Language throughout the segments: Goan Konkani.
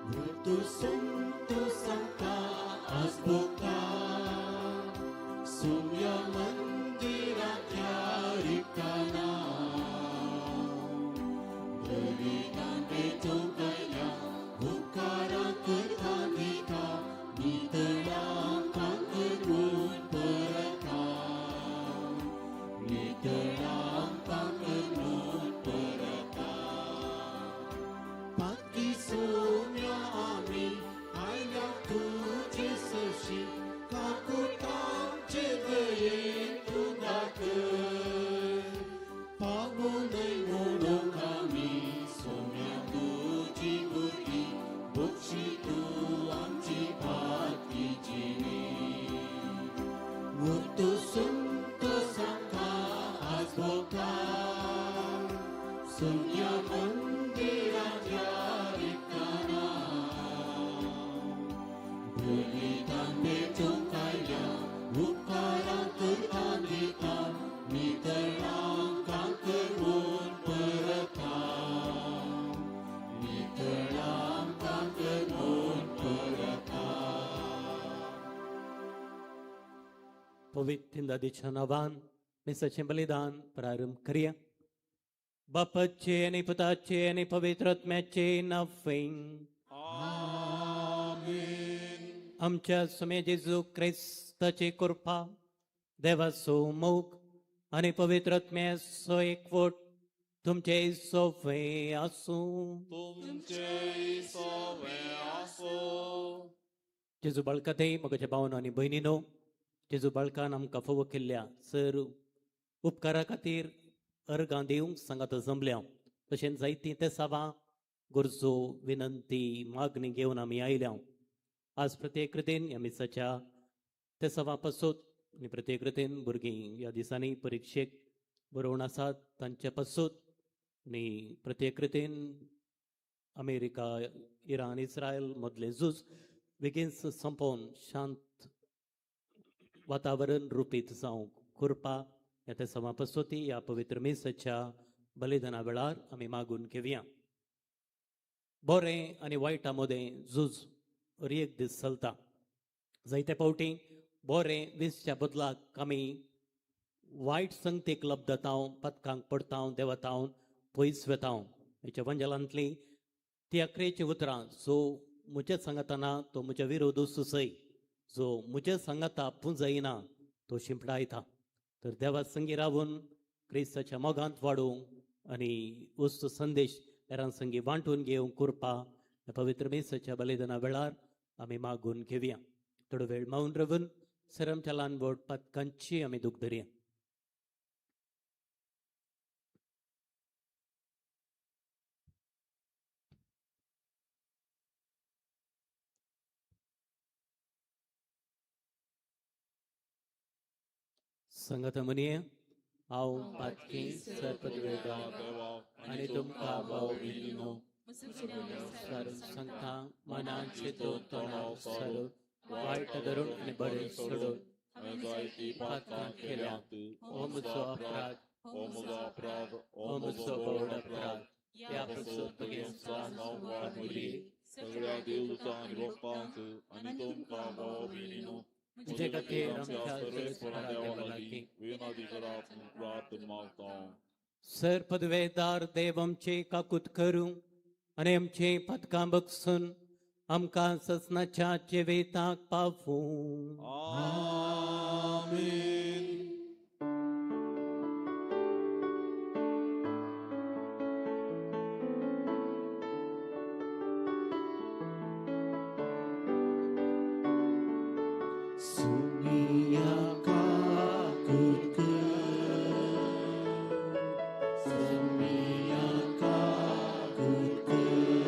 तू संत सांगता आज भोगता सुम्या मंदिरांतल्या रिकाना बलिदान पेटोवंक आयल्या उपकारां करता दिता नितळां कांकरून परता नितळां कांकरून परता पातकी सोम्या आमी आयल्या तुजे सरशी काकुटांचे दयेन तूं दाखय पावूं न्हय म्हणूंक आमी सोम्या तुजी भुरगीं बक्षी तूं आमची पातकी जिणी तूं संत सांगता आज भोगता सुन्या मंदिरांतल्या रिकाना बलिदान पेटोवंक आयल्या उपकारां करता दिता नितळां कांकरून परता नितळां कांकरून परता. पवित्र दादीच्या नावान मिसाचें बलिदान प्रारंभ करया. बापाचे आनी पुताचे आनी पवित्र आत्म्याचे नांवे. आमेन. आमच्या स्वामी जेजू क्रिस्ताची कृपा, देवाचो मोग आनी पवित्र आत्म्याचो एकवट तुमचे सोवे आसूं. तुमचे सोवे आसो. जेजू बाळकाते म्हज्या भावनो आनी भयणीनो, जेजू बाळकान आमकां फावो केल्ल्या सर उपकारा खातीर अर्गां दिवंक सांगात जमल्या. तशेंच जायतीं तेसावां गरजो विनंती मागणी घेवन आमी आयल्या. आज प्रत्येक रितीन ह्या मिसाच्या तेसावां पासून आनी प्रत्येक रितीन भुरगीं ह्या दिसांनी परिक्षेक बरोवन आसात तांचे पासून आनी प्रत्येक रितीन अमेरिका इराण इस्रायल मदलें झूज बेगीन संपोवन शांत वातावरण रुपीत जावंक कृपा ह्या तेसावां पासून ह्या पवित्र मिसाच्या बलिदाना वेळार आमी मागून घेवया. बरें आनी वायटा मदें झूज हर एक दीस चलता. जायते फावटी बरें विसच्या बदलाक आमी वायट संगतीक लब्धता, पदकांक पडता, देवता पयस वेता. हेच्या वंजलांतली ती अकरेची उतरां, जो म्हज्या सांगतना तो म्हज्या विरोध सुसय, जो म्हज्या सांगाता पुंजयना तो शिंपडायता. तर देवा संगी रावून क्रिस्ताच्या मोगांत वाडूंक आनी वस्तू संदेश हेरां संगी वांटून घेवंक कृपा ह्या पवित्र मिसाच्या बलिदाना वेळार आमी मागून घेवया. थोडो वेळ मौन रावून सर आमच्या ल्हान व्हड पातकांची आमी दूख धरया. संगत म्हणये, हांव पातकी सर्पदवेगा देवा आनी तुमकां भाव भयणीनो सारून सांगता, मनान चिंतून तोंडार सारून वायट धरून आनी बरें सोडून हांवें जायतीं पातकां केल्यांत. हो म्हजो अपराध, हो म्हजो अपराध, हो म्हजो व्हड अपराध. ह्या पासून मुली सगळ्या देवदूतां आनी भक्तांक आनी तुमकां भाव भयणीनो म्हजे खातीर आमच्या सर्वेस्परा सर्वेस्परा देवा देवा लागीं लागीं विनंती करात म्हूण प्रार्थना मागता. सर पदवेदार देव आमचे काकूत करूं आनी आमचे पदकां बगसून आमकां ससनाच्या जिविताक पावूं. आमेन. सुनिया काकूत कर, सुनिया काकूत कर,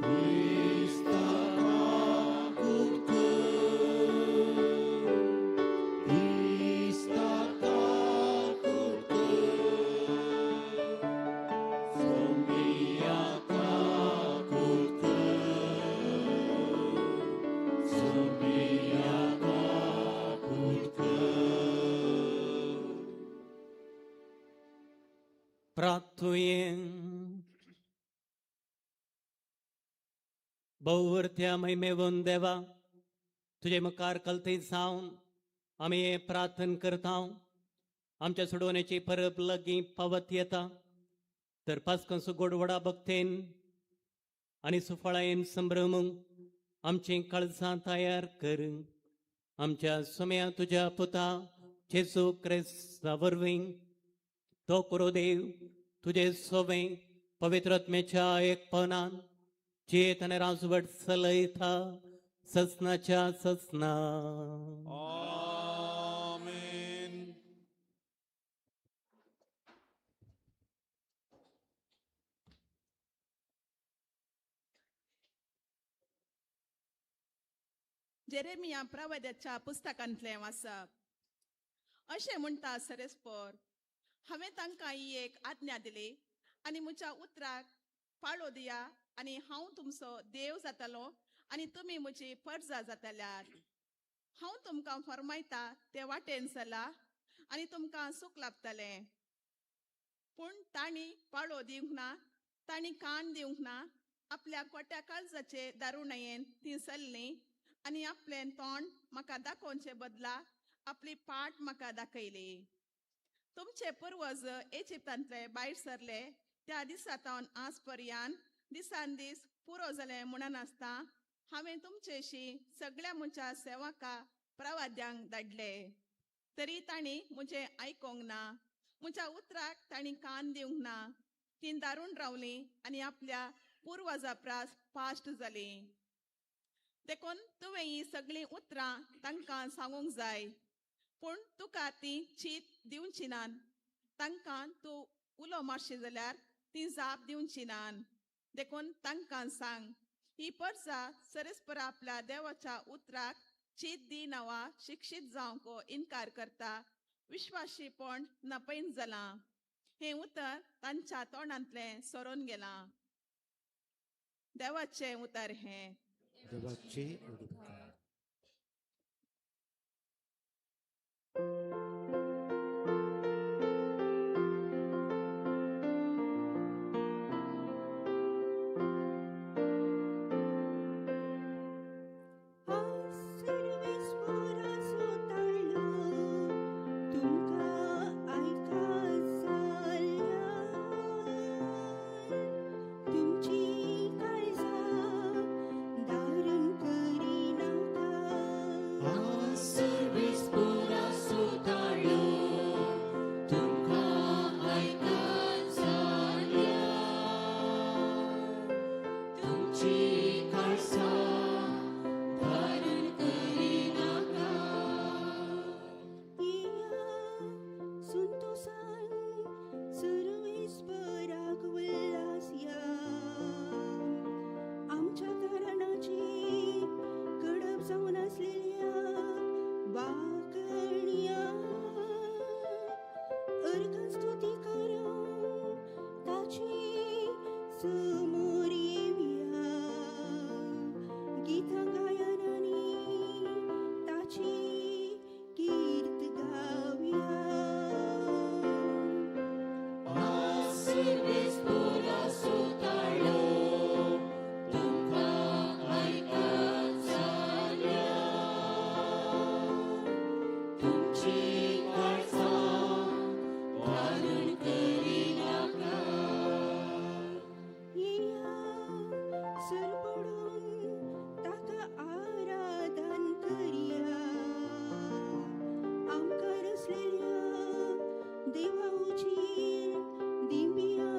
क्रिस्ता काकूत कर, क्रिस्ता काकूत कर, सुनिया काकूत कर, सुनिया काकूत कर. प्रार्थुये. भोववरत्या महिमेवन देवा, तुजे मुखार कलथंय जावन आमी हें प्रार्थन करता. आमच्या सोडवण्याची परब लागीं पावत येता, तर पास्कंसो गोडवडा भक्तेन आनी सुफळायेन संभ्रमूंक आमचीं काळजां तयार कर. आमच्या सोम्या तुज्या पुता जेजू क्रिस्ता वरवीं तो करो देव तुजे सोवें पवित्र आत्म्याच्या एकपणान जियेत आनी राजवट चलयता ससनाच्या ससना. आमेन. जेरेमिया प्रवाद्याच्या पुस्तकांतलें वाचप. अशें म्हणटा सरेस्पोर, हांवें तांकां ही एक आज्ञा दिली आनी म्हज्या उतराक पाळो दिया आनी हांव तुमचो देव जातलो आनी तुमी म्हजी परजा जातल्यात. हांव तुमकां फरमायता ते वाटेन चला आनी तुमकां सूख लाभतलें. पूण तांणी पाळो दिवंक ना, तांणी कान दिवंक ना. आपल्या कोट्या काळजाचे दारुणयेन तीं चल्लीं आनी आपलें तोंड म्हाका दाखोवचे बदला आपली पाट म्हाका दाखयली. तुमचे पुर्वज इजिप्तांतले भायर सरले त्या दिसा सावन आज पर्यंत दिसान दीस पुरो जालें म्हणनासतना हांवें तुमचेशी सगळ्या म्हज्या सेवका प्रवाद्यांक धाडले, तरी तांणी म्हजें आयकोंक ना, म्हज्या उतराक तांणी कान दिवंक ना. तीं दारून रावलीं आनी आपल्या पुर्वजा प्रास पाश्ट जालीं. देखून तुवें हीं सगळीं उतरां तांकां सांगूंक जाय, पूण तुका तीं चीत दिवची नात. तांकां तूं उलो मारशी जाल्यार तीं जाप दिवची नात. देखून तांकां सांग, ही परजा सरस्परा आपल्या देवाच्या उतराक चीत दिना वा शिक्षीत जावंक इनकार करता, विश्वाशीपण नपयन जालां. हें उतर तांच्या तोंडांतलें सरून गेलां. देवाचें उतर हें. देवाचे उपकार. देवा उचीर दिंबिया.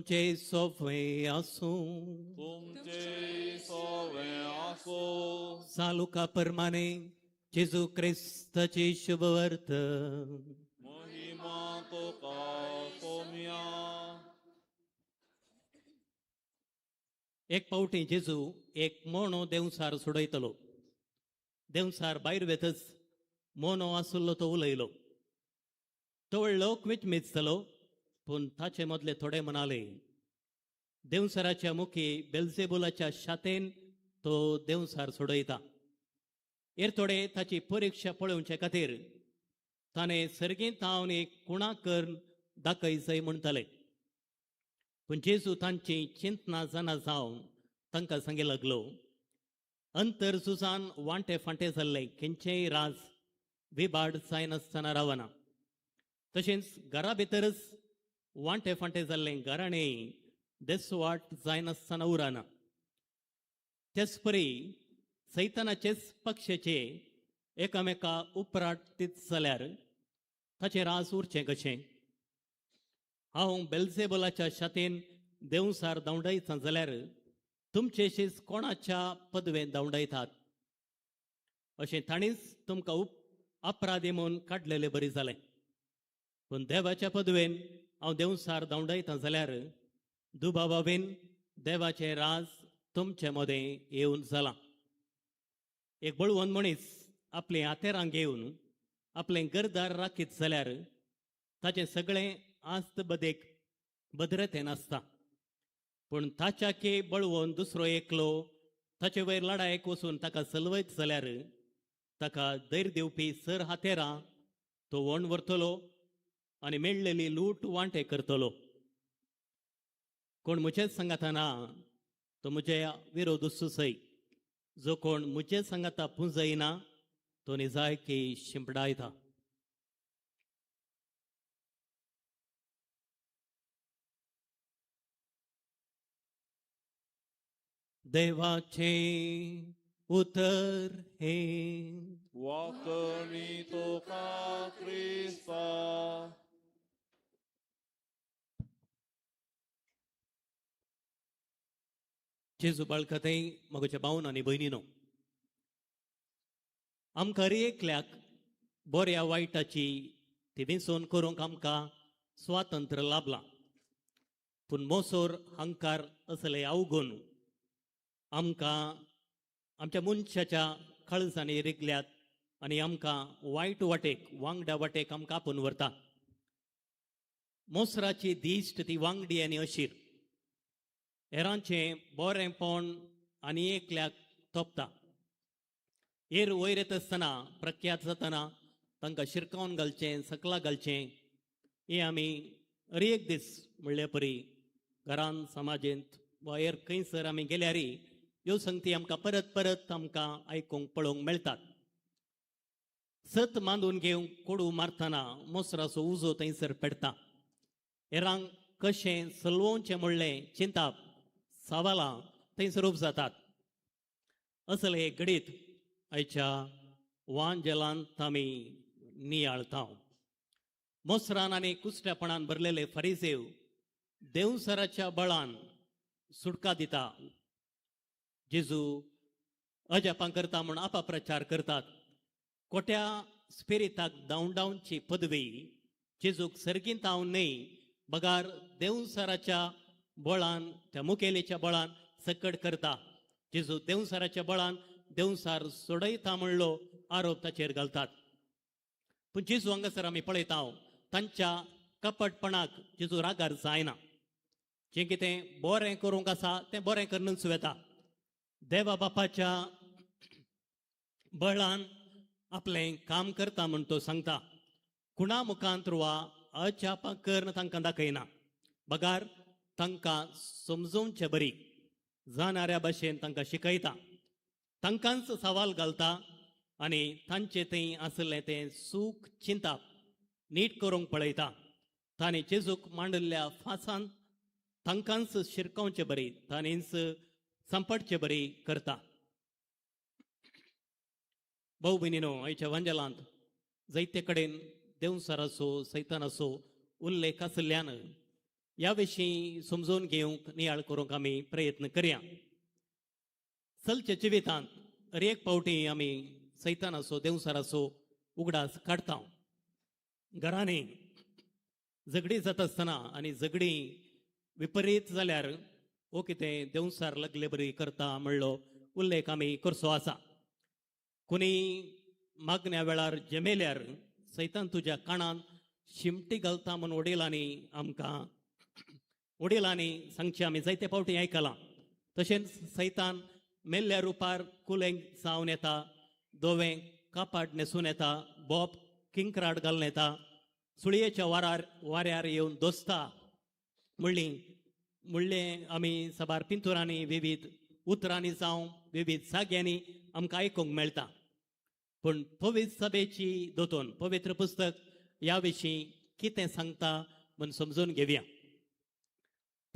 तुमचे सोफे आसूं. तुमचे सोवे आसो. सालुका परमाने जेजू क्रिस्ताची शुभवर्त. महिमा तुका सोम्या. एक पावटी जेजू एक मोणो देंवसार सोडयतलो. देंवसार भायर वेतच मोनो आसलो तो उलयलो. तो लोक विचमीत जालो, पूण ताचे मदले थोडे म्हणाले, देंवसाराच्या मुखी बेल्जेबुलाच्या शातेन तो देंवसार सोडयता. हेर थोडे ताची परिक्षा पळोवचे खातीर ताणें सर्गींत हांव एक कुणा करून दाखय जाय म्हणटाले. पूण जेजू तांची चिंतना जाणा जावन तांकां सांगे लागलो, अंतर झुजान वांटे फांटे जाल्ले खंयचेय राज विबाड जायनासतना रावना. तशेंच घरा भितरच वांटे फांटे जाल्लें घराणें देसवाट जायनासतना उरना. तेच परी सैतानाचेच पक्षाचे एकामेका उपराटीत जाल्यार ताचें राज उरचें कशें? हांव बेल्जेबोलाच्या शातेन देंवसार धांवडायता जाल्यार तुमचेशीच कोणाच्या पदवेन धांवडायतात? अशें ताणीच तुमकां उप अपराधी म्हूण काडलेले बरी जालें. पूण देवाच्या पदवेन हांव देंवसार धांवडायता जाल्यार दुबावाबीन देवाचें राज तुमचे मदें येवन जालां. एक बळवंत मनीस आपलीं हातेरां घेवन आपलें घरदार राखीत जाल्यार ताचें सगळें आस्त बदेक भद्रतेन आसता. पूण ताच्या के बळवंत दुसरो एकलो ताचे वयर लडायेक वचून ताका सलवयत जाल्यार ताका धैर्य दिवपी सर हातेरां तो वण व्हरतलो आनी मेळ्ळेली लूट वांटे करतलो. कोण म्हजेच सांगाताना तो म्हज्या विरोध सुसय. जो कोण म्हजे सांगाता पुंजयना तो निजायकी शिंपडायता. देवाचे उतर हे. वाकणी तुका क्रिस्ता. जेजू बाळकथय म्हज्या भावन आनी भयणीनो, आमकां हर एकल्याक बऱ्या वायटाची ती विंचोवन करूंक आमकां स्वातंत्र्य लाभलां. पूण मोसोर हंकार असले अवगुण आमकां आमच्या मनशाच्या काळजांनी रिगल्यात आनी आमकां वायट वाटेक वांगडा वाटेक आमकां आपोवन व्हरता. मोसराची दिश्ट ती वांगडी आनी अशीर हेरांचें बरेंपण आनी एकल्याक तोपता. हेर वयर येत आसतना प्रख्यात जातना तांकां शिरकावन घालचें, सकला घालचें हें आमी हर एक दीस म्हणले परी घरान समाजेंत वा हेर खंयसर आमी गेल्यार ह्यो संगती आमकां परत परत आमकां आयकूंक पळोवंक मेळटात. सत मांदून घेवंक कोडू मारतना मोसराचो उजो थंयसर पेडटा. हेरांक कशें सलवोवचें म्हणलें चिंताप सवालां थंयसर उब जातात. असले घडीत आयच्या वांजेलांत आमी नियाळता. मोसरान आनी कुसट्यापणान भरलेले फरिजेव देवसराच्या बळान सुटका दिता. जेजू अजापां करता म्हूण अपाप्रचार करतात. कोट्या स्पिरिताक धांवडावची पदवी जेजूक सर्गींत हांव न्हय बगार देवसराच्या बळान त्या मुखेलीच्या बळान सकट करता. जेजू देवसराच्या बळान देवसार सोडयता म्हणलो आरोप ताचेर घालतात. पूण जेजू हांगासर आमी पळयता तांच्या कपटपणाक जेजू रागार जायना. जें कितें बरें करूंक आसा तें बरें करूनच वता. देवा बापाच्या बळान आपलें काम करता म्हूण तो सांगता. कुणा मुखांत वा अजापां करून तांकां दाखयना, बगार तांकां समजोवचे बरी जाणाऱ्या भाशेन तांकां शिकयता. तांकांच सवाल घालता आनी तांचे थंय आशिल्लें तें सूख चिंताप नीट करूंक पळयता. तांणी जेजूक मांडिल्ल्या फासान तांकांच शिरकावचे बरी तांणीच संपटचे बरी करता. भाऊ भयणीनो, आयच्या वांजेलांत जायते कडेन देवसराचो सैतानाचो उल्लेख आशिल्ल्यान ह्या विशीं समजून घेवंक नियाळ करूंक आमी प्रयत्न करया. चलच्या जिवितांत हर एक फावटी आमी सैतानाचो देंवचाराचो उगडास काडटा. घरांनी झगडी जाता आसतना आनी झगडी विपरीत जाल्यार हो कितें देंवचार लागले बरी करता म्हणलो उल्लेख आमी करचो आसा. कोणी मागण्या वेळार जमेल्यार सैतान तुज्या काणान शिमटी घालता म्हूण वडिलांनी आमकां वडिलांनी सांगचें आमी जायते फावटी आयकलां. तशेंच सैतान मेल्ल्या रुपार कुलेंक जावन येता, दोवें कापाट न्हेसून येता, बोप किंकराट घालून येता, सुळयेच्या वारार वाऱ्यार येवन दोसता म्हणली म्हणलें आमी साबार पिंतुरांनी विवीध उतरांनी जावं विवीध जाग्यांनी आमकां आयकूंक मेळटा. पूण पवित्र सभेची दोतोन पवित्र पुस्तक ह्या विशीं कितें सांगता म्हूण समजून घेवया.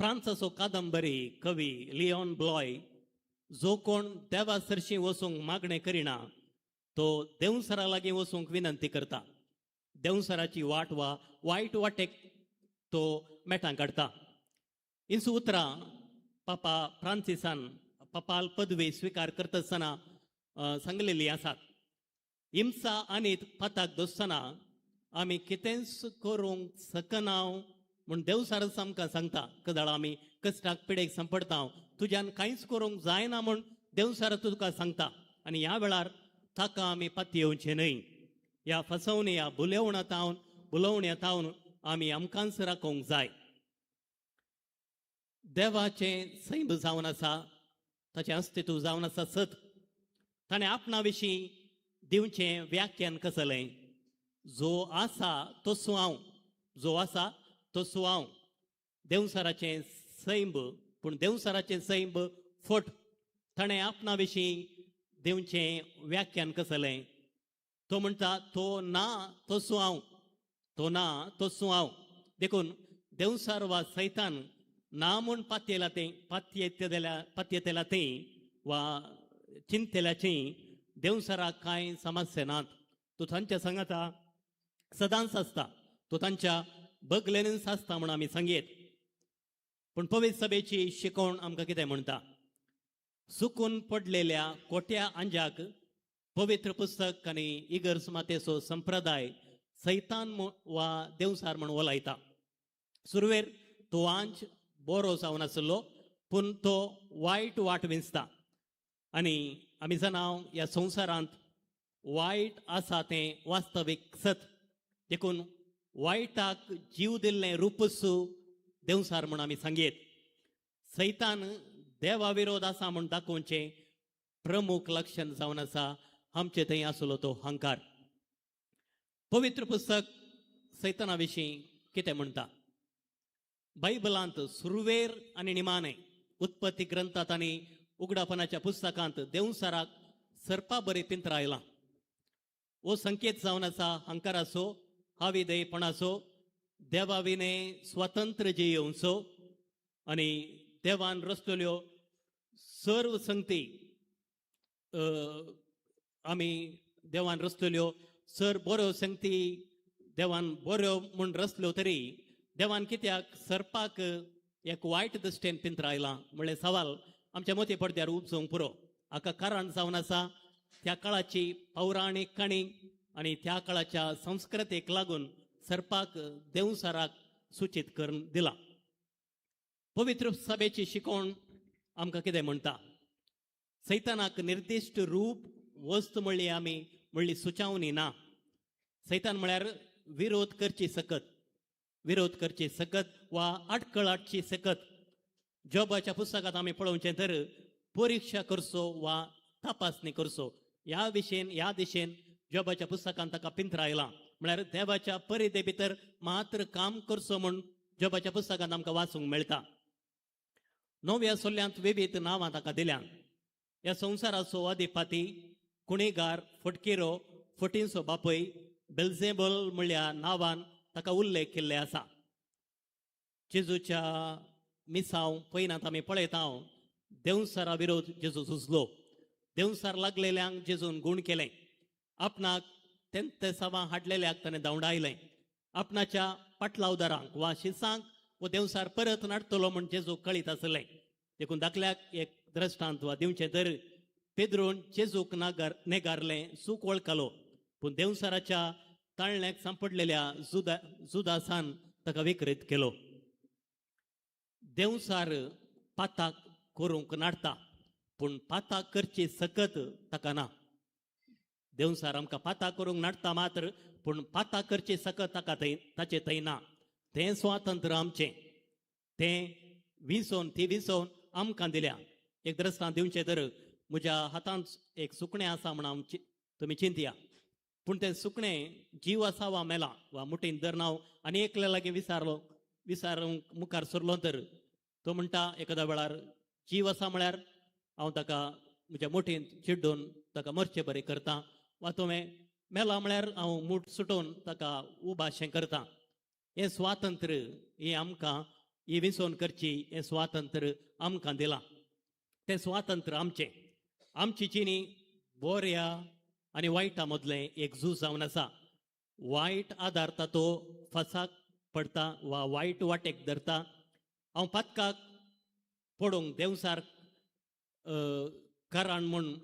फ्रांसाचो कादंबरी कवी लिओन ब्लॉय जो कोण देवा सरशीं वचूंक मागणें करिना तो देंवचारा लागीं वचूंक विनंती करता. देंवचाराची वाट वा वायट वाटेक तो मेटां काडटा. इंसू उतरां पापा फ्रांसिसान पपाल पदवी स्विकार करता आसतना सांगलेली आसात. हिंसा आनी पाताक दोसतना आमी कितेंच करूंक शकना म्हूण देवसारच आमकां सांगता. कदाळ आमी कश्टाक पिडेक सांपडटा, तुज्यान कांयच करूंक जायना म्हूण देवसार तुका सांगता. आनी ह्या वेळार ताका आमी पातयेवचें न्हय. ह्या फसवण्या ह्या बुलोवण्या तावन आमी आमकांच राखूंक जाय. देवाचें सैम जावन आसा, ताचें अस्तित्व जावन आसा सत. ताणें आपणा विशीं दिवचें व्याख्यान कसलें? जो आसा तसो हांव, जो आसा तसो हांव. देंवचाराचें सैम, पूण देंवचाराचें सैम फट. ताणें आपणा विशीं दिवचें व्याख्यान कसलें? तो म्हणटा तो ना तसो हांव, तो ना तसो हांव. देखून देंवचार वा सैतान ना म्हूण पातयेला तें पातयेतल्या तें वा चिंतल्याचें देंवचाराक कांय समस्या नात. तो तांच्या सांगाता सदांच आसता, तो तांच्या बगलेनच आसता म्हूण आमी सांगयेत. पूण पवित्र सभेची शिकवण आमकां कितें म्हणटा? सुकून पडलेल्या कोट्या आंजाक पवित्र पुस्तक आनी इगर्ज मातेचो संप्रदाय सैतान वा देंवचार म्हूण वलायता. सुरवेर तो आंज बरो जावन आसलो, पूण तो वायट वाट विंचता. आनी आमी जाणा ह्या संवसारांत वायट आसा तें वास्तवीक सत. देखून वायटाक जीव दिल्लें रुपच देंवचार म्हूण आमी सांगयेत. सैतान देवा विरोध आसा म्हूण दाखोवचें प्रमुख लक्षण जावन आसा आमचे थंय आसलो तो हंकार. पवित्र पुस्तक सैताना विशीं कितें म्हणटा? बायबलांत सुरवेर आनी निमाणें उत्पत्ती ग्रंथांत आनी उगडापणाच्या पुस्तकांत देंवचाराक सर्पा बरी पिंत्रायलां. हो संकेत जावन आसा हंकाराचो, हाविदयपणाचो, देवा विणे स्वतंत्र जियेवचो आनी देवान रचलेल्यो सर्व संगती आमी देवान रचलेल्यो सर बऱ्यो संगती देवान बऱ्यो म्हूण रचल्यो तरी देवान कित्याक सर्पाक एक वायट दृश्टेन पिंत्रायलां म्हणलें सवाल आमच्या मोती पडद्यार उपजोवंक पुरो. हाका कारण जावन आसा त्या काळाची पौराणीक काणी आनी त्या काळाच्या संस्कृतेक लागून सर्पाक देंवचाराक सुचीत करून दिला. पवित्र सभेची शिकवण आमकां कितें म्हणटा? सैतानाक निर्दिश्ट रूप वस्त म्हणली आमी म्हणली सुचावणी ना. सैतान म्हळ्यार विरोध करची सकत, विरोध करची सकत वा आटकळ हाडची सकत. जॉबाच्या पुस्तकांत आमी पळोवचें तर परिक्षा करचो वा तपासणी करचो ह्या विशेन ह्या दिशेन जॉबाच्या पुस्तकांत ताका पिंत्रायलां. म्हळ्यार देवाच्या परिधे भितर मात्र काम करचो म्हूण जॉबाच्या पुस्तकांत आमकां वाचूंक मेळटा. नव्या सोल्यांत विविध नांवां ताका दिल्यात. ह्या संवसाराचो अधिपाती, कुणेगार, फटकिरो, फटींचो बापय, बेल्झेबल म्हणल्या नांवान ताका उल्लेख केल्ले आसा. जेजूच्या मिसांव पयनांत आमी पळयता देंवचारा विरोध जेजू झुजलो. देंवचार लागलेल्यांक जेजून गूण केलें. आपणाक तेंतेसावां हाडलेल्याक ताणें धांवडायलें. आपणाच्या पाटलावदारांक वा शिसांक वो देंवसार परत नाडटलो म्हूण जेजू कळीत आसलें. देखून धाकल्याक एक द्रश्टांत वा दिवचें तर पेद्रून जेजूक नेगारलें चूक वळखलो, पूण देंवसाराच्या ताळण्याक सांपडलेल्या जुदासान ताका विकृत केलो. देंवसार पाताक करूंक नाडटा, पूण पाताक करची सकत ताका ना. देंवसार आमकां पाताक करूंक नाडटा मात्र, पूण पाताक करची सकत ताका थंय ताचे थंय ना. तें स्वातंत्र्य आमचें, तें विसोवन ती विसोवन आमकां दिल्या. एक द्रश्टांत दिवचें तर म्हज्या हातांत एक सुकणें आसा म्हण आमची तुमी चिंतया, पूण तें सुकणें जीव आसा वा मेला वा मुठीन धरून हांव आनी एकल्या लागीं विसारूंक मुखार सरलो तर तो म्हणटा एखाद्या वेळार जीव आसा म्हळ्यार हांव ताका म्हज्या मुठीन चिड्डून ताका मरचे बरें करता, वा तुवें मेला म्हळ्यार हांव मूठ सुटोवन ताका उबाशें करता. हें स्वातंत्र्य हें आमकां ही विसोवन करची हें स्वातंत्र्य आमकां दिलां. तें स्वातंत्र्य आमचें. आमची चिनी बोऱ्या आनी वायटा मदलें एक झूज जावन आसा. वायट आदारता तो फसाक पडटा वा वायट वाटेक धरता. हांव पातकाक पडूंक देंवसार कारण म्हूण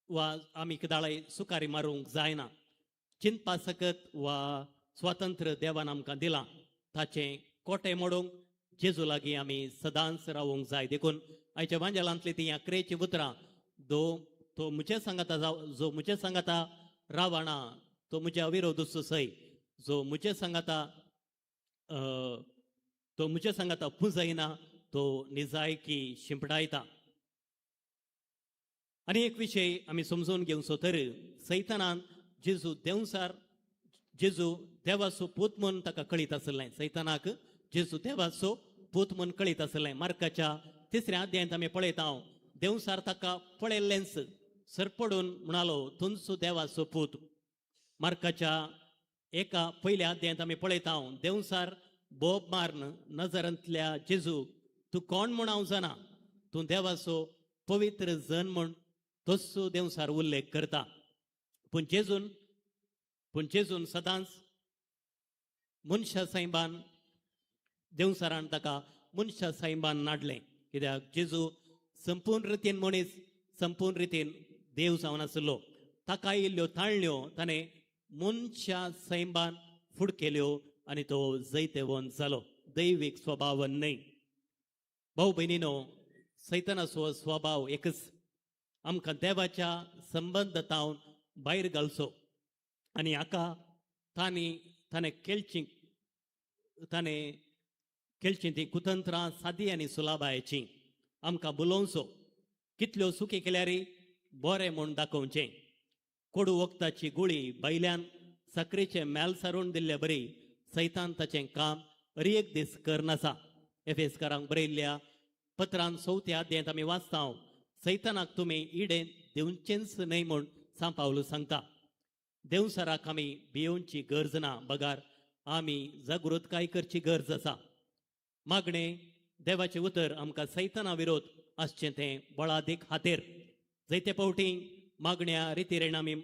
वा आमी किदाळाय सुकारी मारूंक जायना. चिंतपा सकत वा स्वातंत्र्य देवान आमकां दिलां ताचें कोटे मोडूंक जेजू लागीं आमी सदांच रावूंक जाय. देखून आयच्या वांजेलांतली ती आकरेची उतरां, तो म्हजे सांगाता जो म्हजे सांगाता रावणा तो म्हज्या विरोध सय, जो म्हजे सांगाता तो म्हजे सांगाता पुंजयना तो निजायकी शिंपडायता. आनी एक विशय आमी समजून घेवचो तर सैतानान जेजू देंवसार जेजू देवाचो पूत म्हूण ताका कळीत आसलें. सैतानाक जेजू देवाचो पूत म्हूण कळीत आसलें. मार्काच्या तिसऱ्या अध्यायांत आमी पळयता देंवसार ताका पळयल्लेंच सरपडून म्हणालो तुमचो देवाचो पूत. मार्काच्या एका पयल्या अध्यायांत आमी पळयता देंवसार बोब मारून नजरांतल्या जेजू तूं कोण म्हूण हांव जाणा, तूं देवाचो पवित्र जन म्हूण तस्सो देंवसार उल्लेख करता. पूण जेजून सदांच मनशा सायबान देंवसारान ताका मनशा सायबान नाडलें. कित्याक जेजू संपूर्ण रितीन मनीस, संपूर्ण रितीन देव जावन आसलो. ताका इल्ल्यो ताळण्यो ताणें मनशा सैमान फुडकेल्यो आनी तो जैतेवन जालो. दैवीक स्वभावन न्हय. भाऊ भयणीनो, सैतानाचो स्वभाव एकच, आमकां देवाच्या संबंदांत भायर घालचो आनी हाका ताणें केळची ती कुतंत्रां सादी आनी सुलाबायची आमकां बोलोवचो. कितल्यो सुकी केल्यार बरें म्हूण दाखोवचें. कोडू वखदाची गुळी भायल्यान साकरेचें मेल सारून दिल्ले बरी सैतान ताचें काम हर एक दीस करनासा. एफेसकारांक बरयल्ल्या पत्रान चवथ्या अध्यायांत आमी वाचता सैतानाक तुमी इडेन दिवचेंच न्हय म्हूण सांपावलो सांगता. देंवसाराक आमी भियोवची गरज ना, बगार आमी जागृतकाय करची गरज आसा. मागणें देवाचें उतर आमकां सैताना विरोध आसचें तें बळादीक खातीर. जायते फावटी मागण्या रितीरेन आमी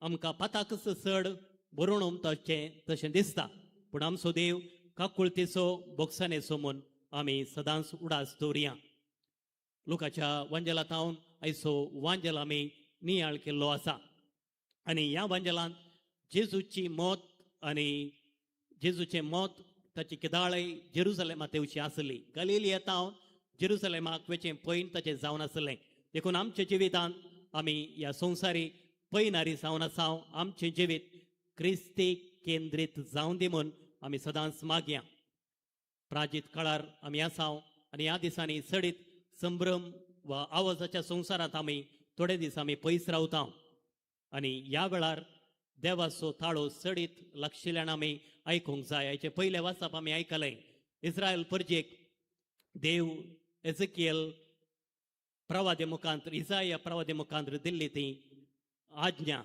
आमकां पाताकच चड बरोवन तशें तशें दिसता, पूण आमचो देव काकुळतेचो बोगसानेचो म्हूण आमी सदांच उडास दवरया. लोकाच्या वांजेलांत आयचो वांजेल आमी नियाळ केल्लो आसा आनी ह्या वांजेलांत जेजूची मौत आनी जेजूचें मौत ताची केदाळय जेरुजलेमात येवची आसली. गलिलियेंत जेरुजलेमाक वचें पयन ताचें जावन आसलें. देखून आमच्या जिवितांत आमी ह्या संवसारी पयनारी जावन आसा. आमचें जिवीत क्रिस्ती केंद्रीत जावन दी म्हूण आमी सदांच मागया. प्राजीत काळार आमी आसा आनी ह्या दिसांनी चडीत संभ्रम वा आवाजाच्या संवसारांत आमी थोडे दीस आमी पयस रावता आनी ह्या वेळार देवाचो ताळो चडीत लागशिल्ल्यान आमी आयकूंक जाय. हाचें पयलें वाचप आमी आयकलें. इस्रायल परजेक देव एझकियल प्रवादे मुखांत इजाया प्रवादे मुखांत दिल्ली ती आज्ञा,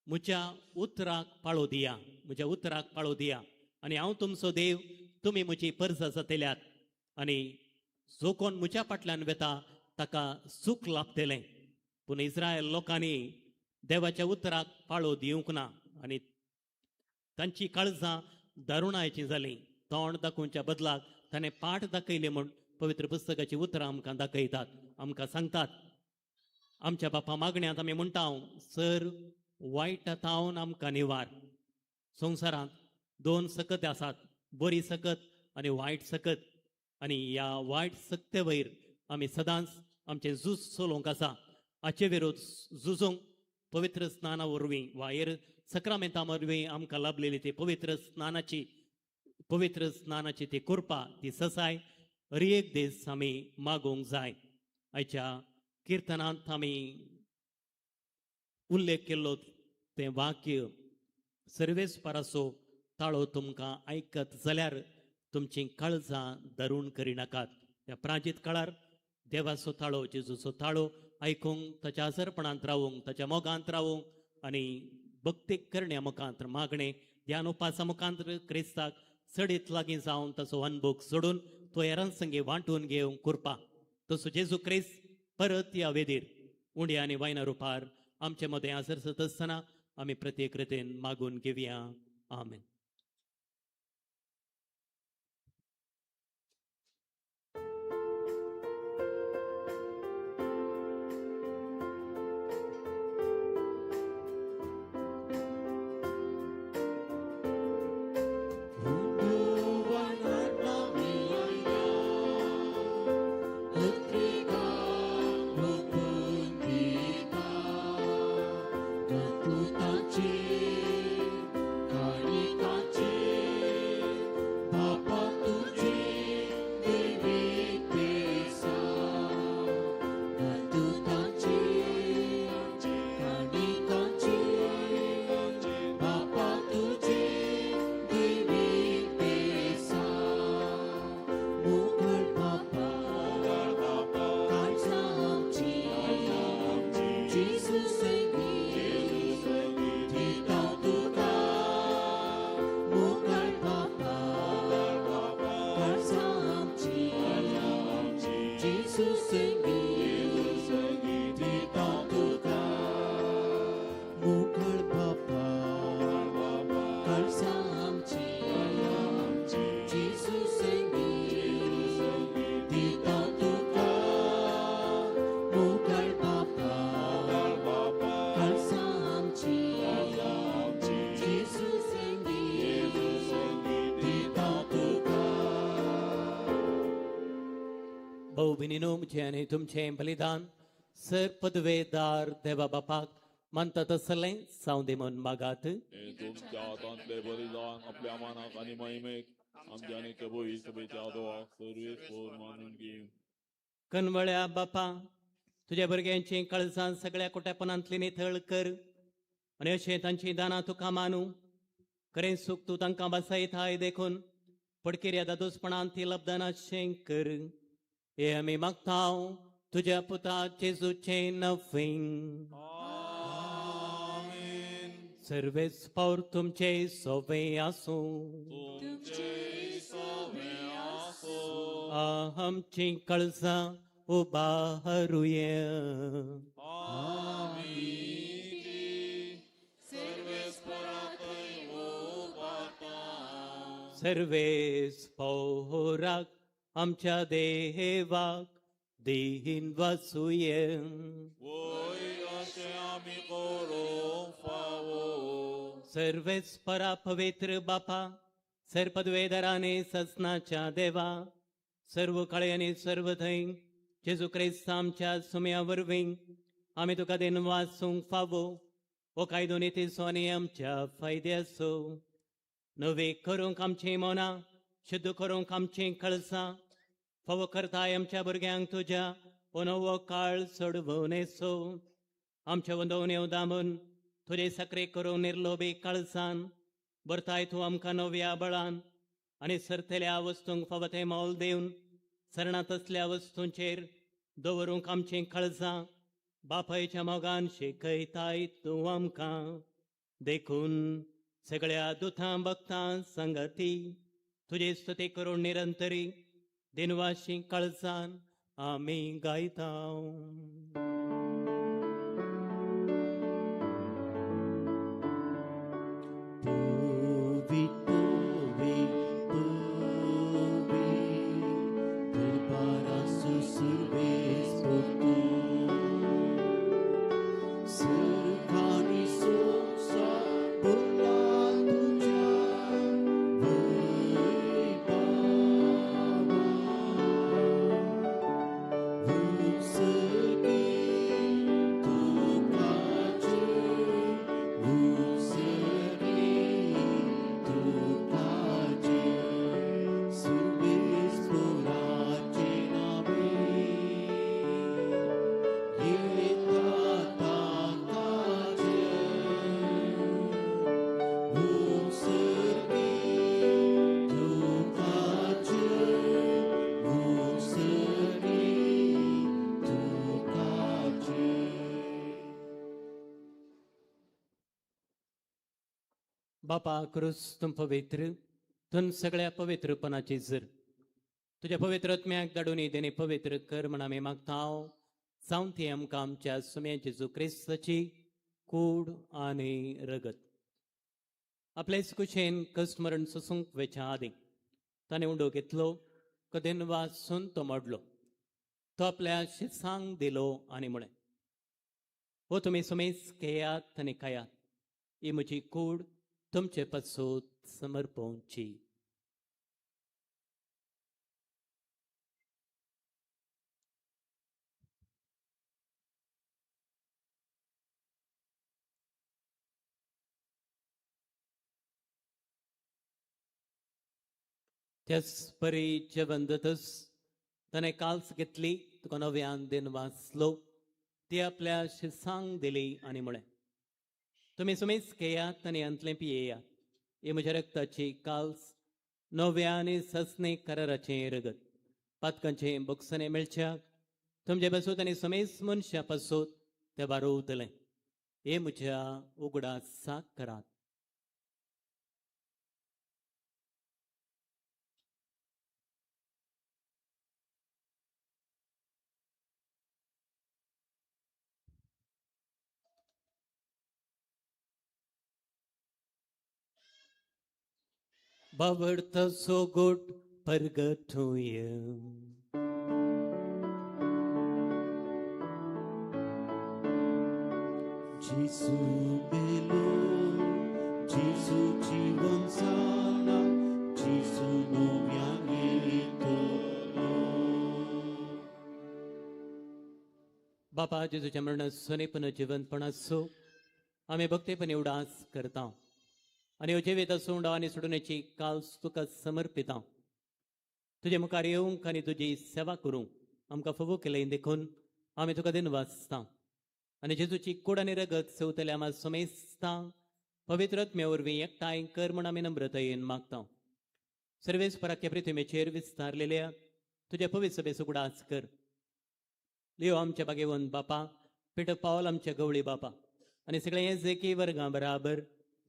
म्हज्या उतराक पाळो दिया, म्हज्या उतराक पाळो दिया आनी हांव तुमचो देव, तुमी म्हजी परजा जातल्यात आनी जो कोण म्हज्या फाटल्यान वेता ताका सूख लाभतलें. पूण इस्रायल लोकांनी देवाच्या उतराक पाळो दिवंक ना आनी तांची काळजां दारुणायचीं जालीं. तोंड दाखोवच्या बदलाक ताणें पाठ दाखयले म्हूण पवित्र पुस्तकाची उतरां आमकां दाखयतात, आमकां सांगतात. आमच्या बापा मागण्यांत आमी म्हणटा, सर वायट तावन आमकां निवार. संवसारांत दोन सकत आसात, बरी सकत आनी वायट सकत. आनी ह्या वायट सकते वयर आमी सदांच आमचें झूज चलोवंक आसा. हाचे विरोध झुजूंक पवित्र स्नाना वरवीं वा हेर सक्रामेंता वरवीं आमकां लाभलेली ती पवित्र स्नानाची ती कृपा, ती ससाय हर एक दीस आमी मागूंक जाय. आयच्या किर्तनांत आमी उल्लेख केल्लो तें वाक्य, सर्वेस्पराचो ताळो तुमकां आयकत जाल्यार तुमचीं काळजां धरून करिनाकात. ह्या प्राजीत काळार देवाचो ताळो, जेजूचो ताळो आयकूंक, ताच्या आसरपणांत रावूंक, ताच्या मोगांत रावूंक आनी भक्तीक करण्या मुखांत, मागणें ध्यान उपासा मुखांत क्रिस्ताक चडीत लागीं जावन ताचो अनभोग सोडून तो हेरां संगी वांटून घेवंक कृपा. तसो जेजू क्रिस्त परत ह्या वेदीर उंड्या आनी वायना रुपार आमचे मदें आसरसत आसतना आमी प्रत्येक रितीन मागून घेवया. आमेन. भोव म्हजें आनी तुमचें बलिदान सर पदवेदार देवा बापाक मानता तसलें जावं दी म्हूण मागात. तुमच्या हातांतलें बलिदान आपल्या मानाक आनी महिमेक आमच्या आनी कबूल सभेच्या देवाक सर्वेस्पर मानून घेवं. कनवळ्या बापा, तुज्या भुरग्यांची काळजां सगळ्या कोट्यापणांतली निथळ कर आनी अशें तांची दानां तुका मानू. खरें सूख तूं तांकां बसयताय देखून पडकिऱ्या दादोसपणान ती लब्दानाशें कर. हे आमी मागता तुज्या पुता जेजूचें नवीन. सर्वेस पावर तुमचे सोवे आसूं. आमची काळजां उबारुया. सर्वेस पौराक आमच्या देवाक दीन वसुये. सर्वेस परा पवित्र बापा, सर पदवेदाराने ससनाच्या देवा, सर्व काळे आनी सर्व थंय जेजू क्रिस्त आमच्या सुम्या वरवीं आमी तुका देन वासूंक फावो. हो कायदो नितीचो आनी आमच्या फायद्याचो. नवे करूंक आमचीं मनां, शुद्ध करूंक आमचीं कळसां, फावो करताय आमच्या भुरग्यांक तुज्या हो नवो काळ सोडवून येसो. आमच्या वंदोवन दामून तुजे सक्रे करूंक निर्लोभी काळसान भरताय तूं आमकां नव्या बळान आनी सरतल्या वस्तूंक फावो तें मोल दिवन सरणां तसल्या वस्तूंचेर दवरूंक आमचीं काळजां बापायच्या मोगान शिकयताय तूं आमकां. देखून सगळ्या दुतां भक्तां संगती तुजी स्तुती करून निरंतरी दिनवाशी काळजान आमी गायता. पवी पवी पवी बापा क्रूस तूं पवित्र, तूं सगळ्या पवित्रपणाची जर तुज्या पवित्र आत्म्याक धाडून देणे पवित्र कर म्हण आमी मागता. जावन ती आमकां आमच्या सुम्या जेजू क्रिस्ताची कूड आनी रगत आपलेच कुशेन कस्मरण सोसूंक वेच्या आदीं ताणें उंडो घेतलो, कदेन वासून तो मोडलो, तो आपल्या शिसांक दिलो आनी म्हळें, हो तुमी सुमेस घेयात आनी खायात, ही म्हजी कूड तुमचे पासून समर्पवची. त्याच परी जेवण जातच ताणें काल्स घेतली, तुका नव्यान दिन वाचलो, ती आपल्या शिसांक दिली आनी म्हळें, तुमी सुमेस घेयात आनी अंतलें पियेयात, ही म्हज्या रक्ताची काल्स, नव्या आनी ससने कराराचें रगत, पातकांचें बोगसणें मेळच्याक तुमचे पासूत आनी समेस मनशां पासूत तें वारोवतलें. हे म्हज्या उगडासाक करात. बावडतो गोट परगटूय. जेजू मेलो, जेजू जिवन जाला, जेजू नव्यान येतलो. बापा जेजूच्या मरण सोनेपण जिवनपण आसो आमी भक्तेपण उडास करता आनी जिवीत आसूं आनी सोडण्याची काल तुका समर्पिता. तुजे मुखार येवंक आनी तुजी सेवा करूंक आमकां फावो केलें देखून आमी तुका दिन वाचता आनी जेजूची कूड आनी रगत सेवतल्या आमा समेस्ता पवित्र आत्म्या वरवीं एकठांय कर म्हूण आमी नम्रतायेन मागता. सर्वेस पराख्या पृथ्वीचेर विस्तारलेल्या तुज्या पवित्र सभेचो उगडास कर. लियो आमच्या बागेवन बापा, पिटर पावल आमच्या गवळी बापा आनी सगळे हे जेकी वर्गां बराबर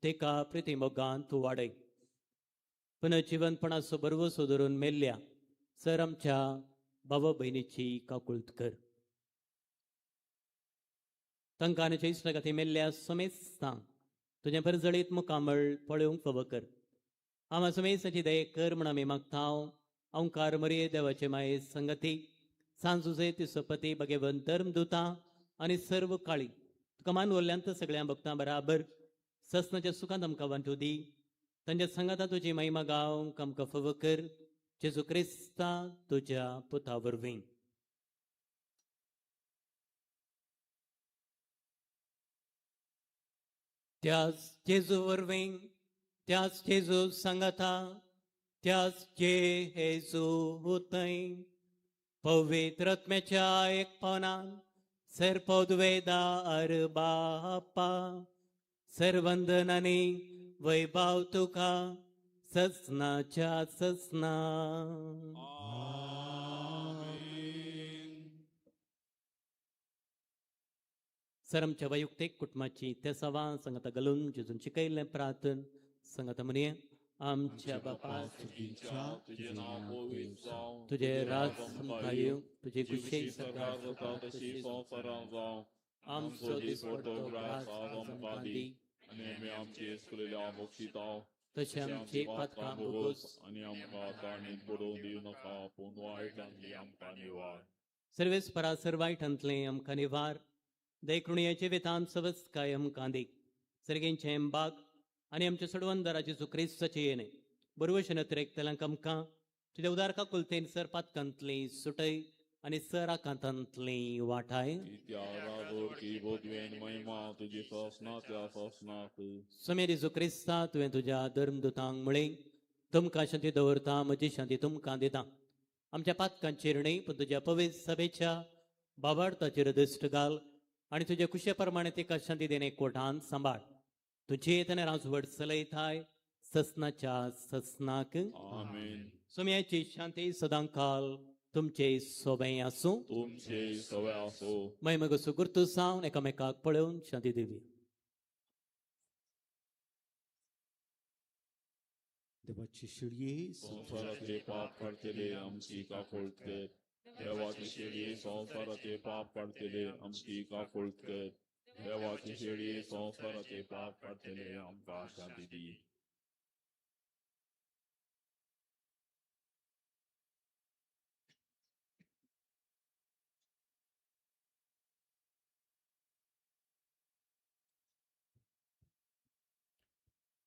तेका प्रिती मोगान तूं वाडय. पुनर्जिवनपणाचो बरवसो धरून मेल्ल्या सर आमच्या बाबा भयणीची काकुळत कर. तांकां आनी इश्टागती मेल्ल्या समेस्तांक तुजें परजळीत मुखामळ पळोवंक फावो कर. आमा समेसाची दये कर म्हूण आमी मागता. ओंकार मरिये देवाचे माये संगती सांजुजे तिसपती भगवंत धर्मदुतां आनी सर्व काळी तुका मानवल्ल्यांत सगळ्या भक्तां बराबर ससनाच्या सुखांत आमकां वांटू दी. तांच्या सांगाता तुजी महिमा गावंक आमकां फावो कर. जेजू क्रिस्ता तुज्या पुता वरवीं. त्याच जेजू वरवीं, त्याच जेजू सांगाता, त्याच जेजू हुतय पवित्र आत्म्याच्या एकपणान सर्पद्वेदा अर बापा सर्वंदनानी वैभव तुका ससनाच्या ससना. सर आमच्या वैयक्तीक कुटुंबाची तेसावां संगता घालून जेजून शिकयल्लें प्रार्थन संगता म्हणये. आमच्या बापा तुजें नांव पवित्र जावं, तुजें राज आमकां येवं, तुजी तुजी खुशी सरकार जाता तशी संवसारांत जावं. आमचो दिसवडो ग्रास आज आमकां दी आनी आमी आमची एसकुलेल्या बक्षिता तशें आमची पातकां भोगोस आनी आमकां ताणीत पडोवन दिवं नाका, पूण वायटांतली आमकां निवार. सर्वेस परासर वायटांतलें आमकां निवार, देखुणयाचे वेतान सवस्काय आमकां दी. सर्गेंचें बाग आनी आमच्या सोडवंदराचे क्रिस्ताचें येणें बरवशेन अतिरेकतल्यांक आमकां तुज्या उदार काकुलतेन सर पातकांतली सुटय आनी सर आकांतांतली वाठाय. तुजी ससनाच्या ससनाक. समेर जेजू क्रिस्ता तुवें तुज्या धर्मदुतांक म्हळें, तुमकां शांती दवरता, म्हजी शांती तुमकां दिता. आमच्या पातकांचेर न्हय पूण तुज्या पवित्र सभेच्या बाबार्थाचेर दृश्ट घाल आनी तुज्या कुशे प्रमाणे तिका शांती देणे कोठान सांबाळ. तुझे ताणें राजवट चलयताय ससनाच्या ससनाक. आमेन. सोम्याची शांती सदांकाल तुमचे सोबें आसूं. तुमचे सवे आसूं. मागीर सुगुर्तू सावन एकामेकाक पळोवन शांती दिवी. देवाची शेळये संवसाराचे पाप काडटले आमची काकूळट कर. देवाची शेळये संवसाराचे पाप काडटले आमची काकूळट कर. देवाची शेळये संवसाराचे पाप काडटले आमकां शांती दी.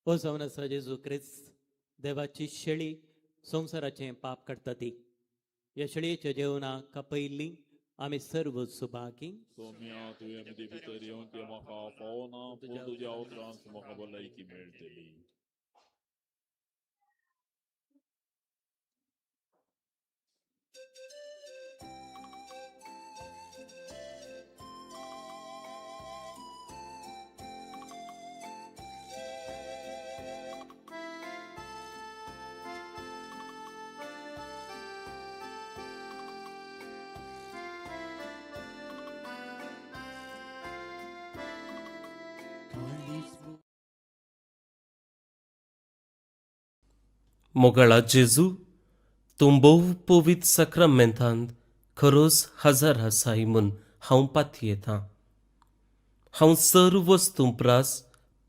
ओ जावन आसा जेजू क्रिस्त देवाची शेळी संवसाराचें पाप काडटा ती. ह्या शेळयेच्या जेवणाक कापयल्ली आमी सर्व सुभागी. सोम्या, तुवें म्हजे भितर येवन तें म्हाका फावना, पूण तुज्या उतरांत म्हाका भलायकी मेळटली. मोगाळा जेजू, तूं भोव पवित्र साक्रामेंतांत खरोच हजर आसाय म्हूण हांव पातयेतां. हांव सर्व वस्तूं प्रास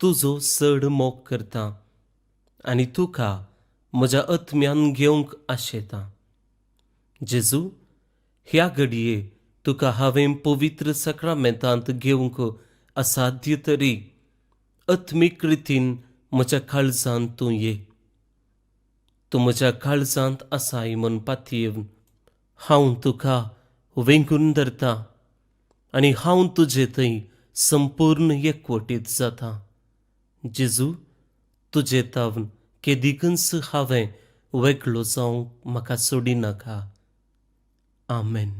तुजो चड मोग करतां आनी तुका म्हज्या आत्म्यान घेवंक आशेतां. जेजू, ह्या घडये तुका हांवें पवित्र साक्रामेंतांत घेवंक असाध्य तरी आत्मीक रितीन म्हज्या काळजांत तूं ये. तूं म्हज्या काळजांत आसाय म्हूण पातयेवन हांव तुका वेंगून धरतां आनी हांव तुजे थंय संपूर्ण एकवटीत जाता. जेजू, तुजे तावन केदिकूच हांवें वेगळो जावंक म्हाका सोडिनाका. आमेन.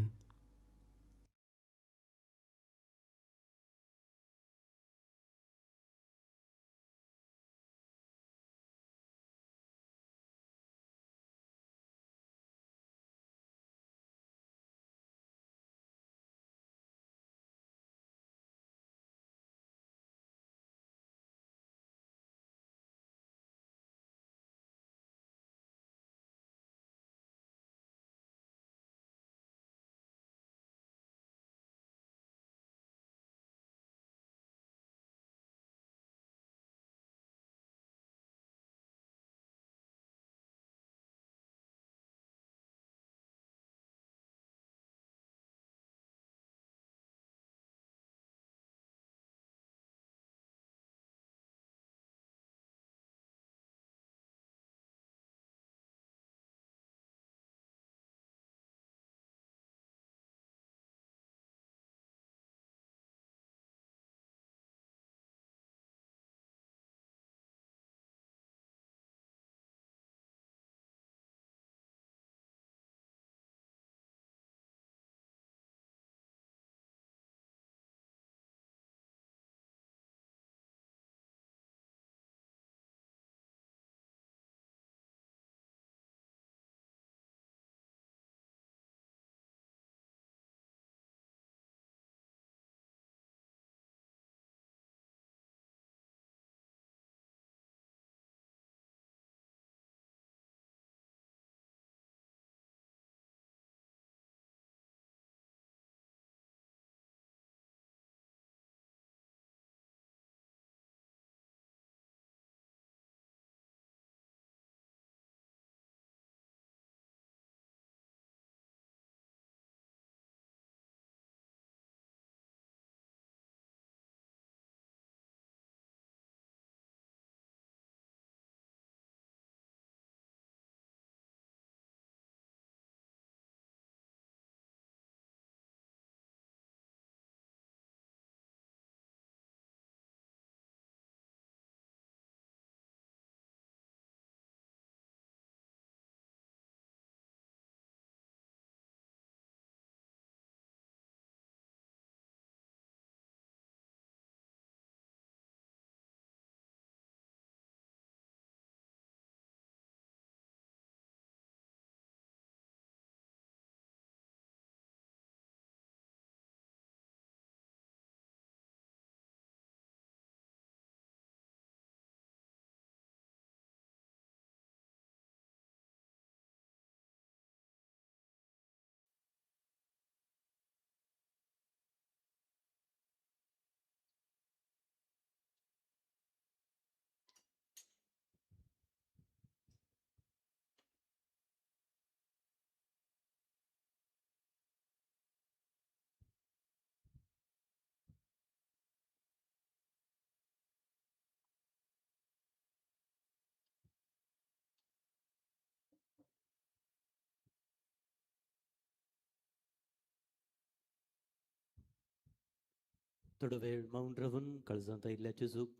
थोडो वेळ मौन रावून काळजांत आयिल्ल्या जेजूक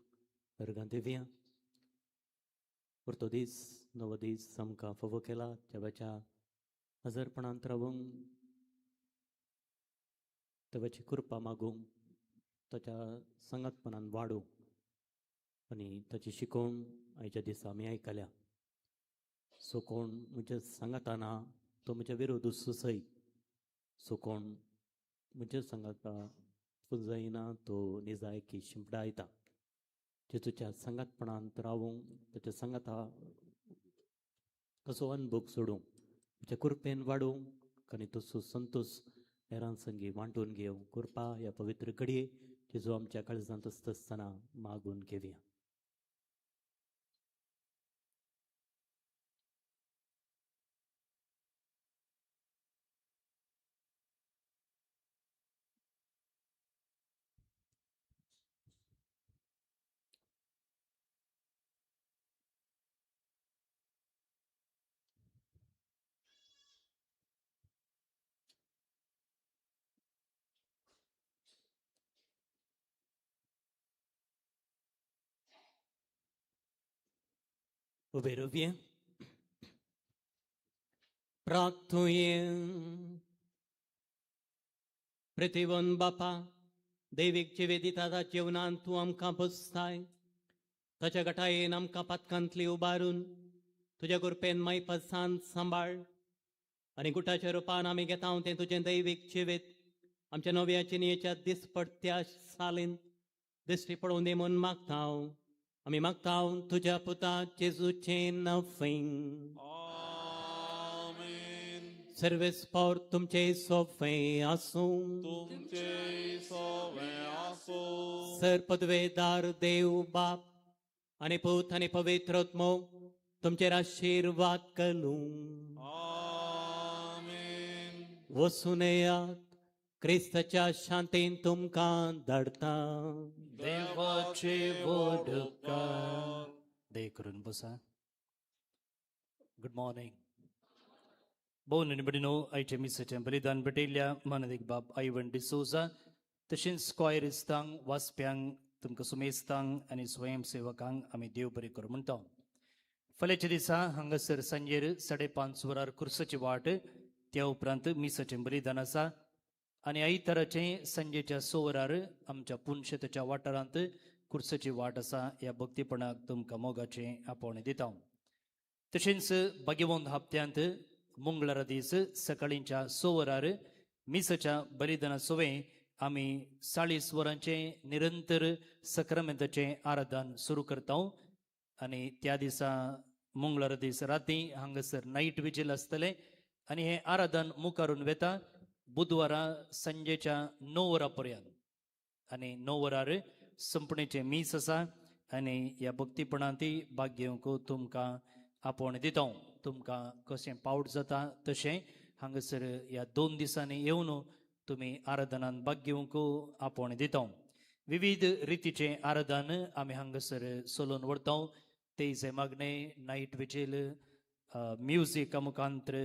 अर्गां दिवया. परतो दीस नवो दीस आमकां फावो केला देवाच्या हजरपणांत रावूंक, देवाची कृपा मागूंक, ताच्या सांगातपणान वाडूंक आनी ताची शिकोवण आयच्या दिसा आमी आयकल्या. सो कोण म्हज्या सांगाताना तो म्हज्या विरोध सुसय, सो कोण म्हज्या सांगाता पुंजायना तो निजायकी शिंपडायता. जेजूच्या सांगातपणांत रावूंक, ताच्या सांगाता कसो अनभोग सोडूंक, ताच्या कृपेन वाडूंक आनी तसो संतोश हेरां संगी वांटून घेवंक कृपा ह्या पवित्र घडये जेजू आमच्या काळजांत आसता आसतना मागून घेवया. उबे रावया. प्रार्थुये. प्रतिवन बापा, दैवीक जिवे दिता त्या जेवणान तूं आमकां बसताय, ताच्या गटायेन आमकां पातकांतली उबारून तुज्या कृपेन मायपासान सांबाळ आनी गुटाच्या रुपान आमी घेता तें तुजें दैवीक जिवीत आमच्या नव्या चिनयेच्या दिसपडत्या सालीन दिश्टी पडोवन दी म्हूण मागता हांव. आमी मागता तुज्या पुता जेजूचें नांव. आमेन. सर्वेस्पोर तुमचे सोफे आसूं. तुमचे सोवे आसूं. सर पदवेदार देव बाप आनी पूत आनी पवित्र आत्मो तुमचेर आशिर्वाद करूं. आमेन. वसून येयात, क्रिस्ताच्या शांतीन तुमकां धाडटा. देवाचे व्हड उपकार. दया करून बसा. Good morning. भोवन आनी भयणीनो, आयच्या मिसाचें बलिदान भेटयल्ल्या मानदीक बाब आयवन डिसोजा तशेंच क्वायरिस्तांक, वाचप्यांक, तुमकां सुमेस्तांक आनी स्वयंसेवकांक आमी देव बरें करूं म्हणटा. फाल्यांच्या दिसा हांगासर सांजेर 5:30 वरार कुर्साची वाट, त्या उपरांत मिसाचें बलिदान आसा आनी आयताराचें सांजेच्या 6 वरार आमच्या पुनशेताच्या वाठारांत कुर्साची वाट आसा. ह्या भक्तीपणाक तुमकां मोगाचें आपोवणें दिता. तशेंच भाग्यवंत हप्त्यांत मंगळारा दीस सकाळींच्या 6 वरार मिसाच्या बलिदाना सोवे आमी 40 वरांचें निरंतर सक्रमेंताचें आराधन सुरू करता आनी त्या दिसा मंगळारा दीस राती हांगासर नायट विजील आसतलें आनी हें आराधन मुखारून वेता बुधवारा सांजेच्या 9 वरां पर्यंत आनी 9 वरार संपणेचें मीस आसा आनी ह्या भक्तीपणांत भाग घेवंक तुमकां आपोवणें दिता. तुमकां कशें पावट जाता तशें हांगासर ह्या 2 दिसांनी येवन तुमी आराधनान भाग घेवंक आपोवणें दिता. विविध रितीचें आराधन आमी हांगासर चलोवन व्हरता. तेजे मागणें, नायट विजील, म्युजिका मुखांत्र,